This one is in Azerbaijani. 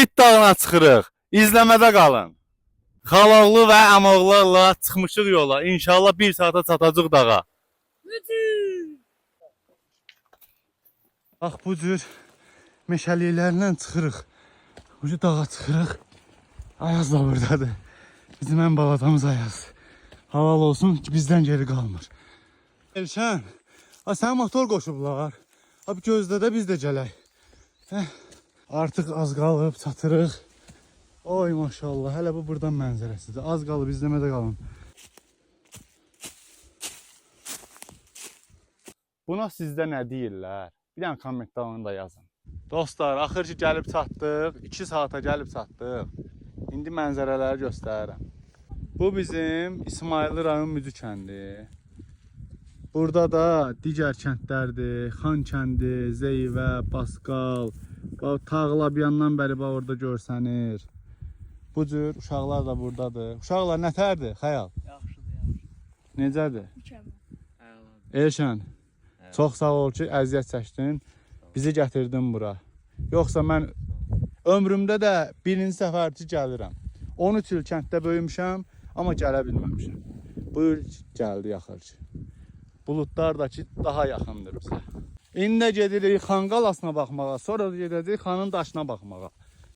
Bit dağına çıxırıq. İzləmədə qalın. Xaloğlu və əmoğlularla çıxmışıq yola. İnşallah bir saata çatacaq dağa. Bax bu cür meşəliklərlə çıxırıq. Ucu dağa çıxırıq. Ayaz da buradadır. Bizim ən balacamız Ayaz. Halal olsun ki bizdən geri qalmır. Elşən, ha sən motor qoşublar. Abi gözlə də biz də gələk. Heh. Artıq az qalıb çatırıq. Oy maşallah, hələ bu burdan mənzərəsidir. Az qalıb izləmədə qalın. Buna sizdə nə deyirlər? Bir dənə kommentdə onu da yazın. Dostlar, axır ki gəlib çatdıq. 2 saata gəlib çatdıq. İndi mənzərələri göstərirəm. Bu bizim İsmayıllı rayon Mücü kəndi. Burada da digər kəndlərdir. Xan kəndi, Zeyvə, Basqal, bax Tağla bir yandan bəri bax orada görsənir. Bu cür uşaqlar da burdadır. Uşaqlar nətərdir? Xəyal. Yaxşıdır, yaxşı. Necədir? Mükəmməl. Əladır. Elşən, çox sağ ol ki, əziyyət çəkdin, bizi gətirdin bura. Yoxsa mən ömrümdə də birinci səfər ki gəlirəm. 13 il kənddə böyümüşəm, amma gələ bilməmişəm. Bu il gəldi axır ki. Buludlar da ki daha yaxındır bizə. İndi də gedirik Xan qalasına baxmağa, sonra da gedəcəyik xanın daşına baxmağa.